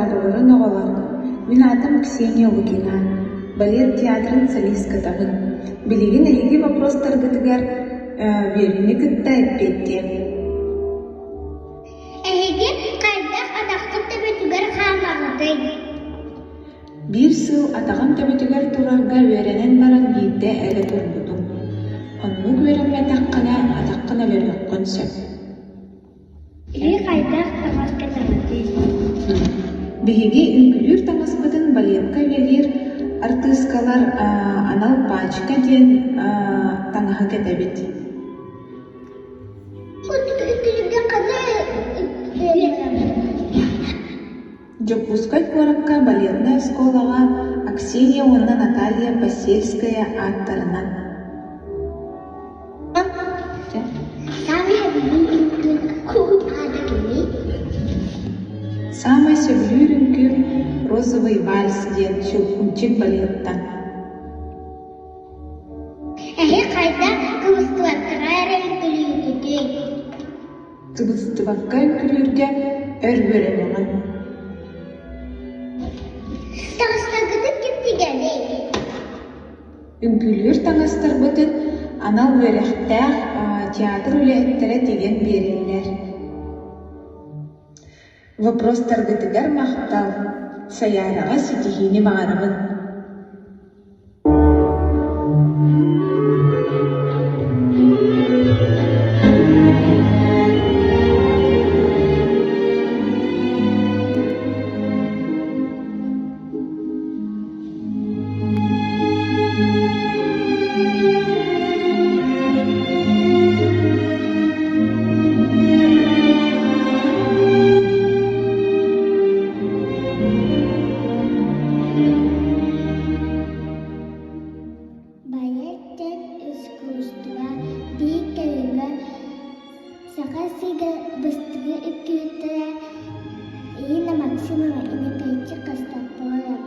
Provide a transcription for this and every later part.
Дорооболорун оҕолор! Мин аатым Ксения Лукина, балет театрын солисткатабын. Билигин эһиги вопростаргытыгар Верины кытта эппиэттиэм. Эһиги хайдах атаххыт төбөтүгэр хаамаҕытый? Биир сыл атаҕым төбөтүгэр турарга үөрэнэн баран биирдэ эрэ турбутум. Оннук үөрэммэтэххинэ атаххын өлөрүөххүн сөп. Эһиги хайдах таҥас кэтэҕитий? Биһиги үҥкүүлүүр таҥаспытын балетка үлэлиир артыыскалар анал пачка диэн таҥаһы кэтэбит. Үҥкүүлүүргэ ханна Дьокуускай куоракка балетнай оскуолаҕа Аксинья уонна Наталья Посельская ааттарынан Саамай сөбүлүүр үҥкүүм аата кимий? Саамай сөбүлүүр үҥкүүм «Розовый вальс» диэн Щелкунчик балеттан. Эһи хайдах кыбыстыбакка эрэ үҥкүүлүүгүтүй? Кыбыстыбакка үҥкүүлүүргэ өр үөрэнэҕин. Таҥастаргытын ким тигэрий? Үҥкүүлүүр таҥастарбытын анал үөрэхтээх театр үлэһиттэрэ тигэн биэрэллэр. Вопростаргытыгар махтал, Сайаараҕа ситиһиини баҕарабын. Балет диэн искусство биир көрүҥэ Саха сиригэр бастакы үккүһүттэрэ Ирина Максимова Иннокентий Христофоров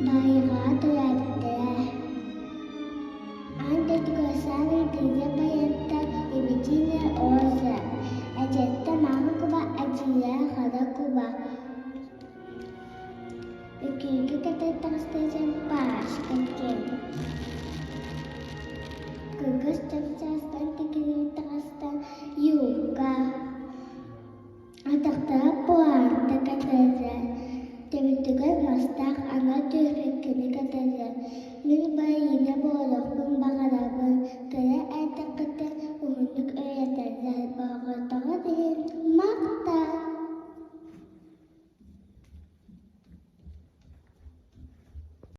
Баайаҕаҕа төрөөбүттэрэ. Аан дойдуга саамай бииргэ байыттар Евгения Роза, Эдьиэттэ Маҥан Куба, Адьыыра Хара Куба Үкүүгэ кэтэр таҥастарыгар Пашка диэн Кыргыз чапчаастан тигиллибит таҥастан юбка, атахтара пуанта кэтэрэ, төбөтүгэр мастаах анал түөһүккэни кэтэрэ.